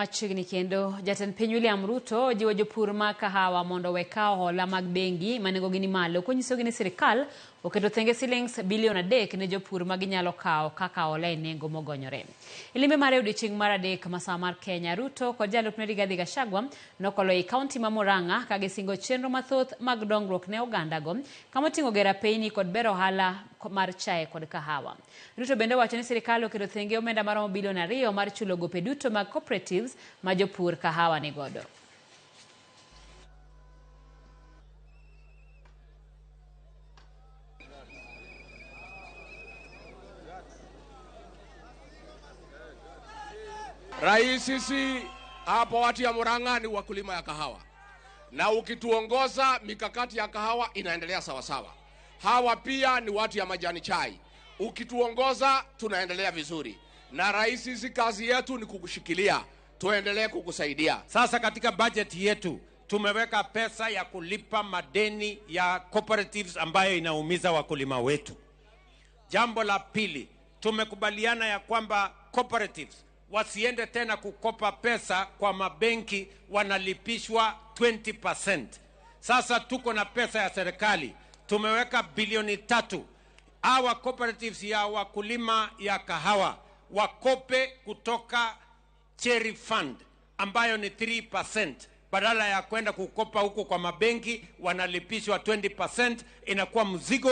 Machiegni kendo jatend piny William Ruto jiwo jopur mag kahawa mondo owe kawo hola mag bengi ma nengogi ni malo konyisogi ni sirikal oketo thenge silings bilion 3 ne jopur ma ginyalo kawo kaka hola e nengo mogonyore. E limbe mare odiochieng' mar adek masawa mar Kenya, Ruto kod jalupne Rigathi Gachagua nokolo ei kaunti ma Murang'a ka gisingo chenro mathoth mag dongruok ne ogandago kamoting'o gero apeyni kod bero ohala mar chae kod kahawa. Ruto bende owacho ni sirikal oketo thenge omenda maromo bilion 2 mar chulo gope duto mag cooperatives ma jopur kahawa ni godo. Rais, sisi hapo watu ya Murang'a ni wakulima ya kahawa, na ukituongoza mikakati ya kahawa inaendelea sawasawa. Hawa pia ni watu ya majani chai, ukituongoza tunaendelea vizuri. Na rais, sisi kazi yetu ni kukushikilia, tuendelee kukusaidia. Sasa katika budget yetu tumeweka pesa ya kulipa madeni ya cooperatives ambayo inaumiza wakulima wetu. Jambo la pili, tumekubaliana ya kwamba cooperatives wasiende tena kukopa pesa kwa mabenki, wanalipishwa 20%. Sasa tuko na pesa ya serikali, tumeweka bilioni 3. Hawa cooperatives ya wakulima ya kahawa wakope kutoka Cherry Fund ambayo ni 3%, badala ya kwenda kukopa huko kwa mabenki wanalipishwa 20%, inakuwa mzigo.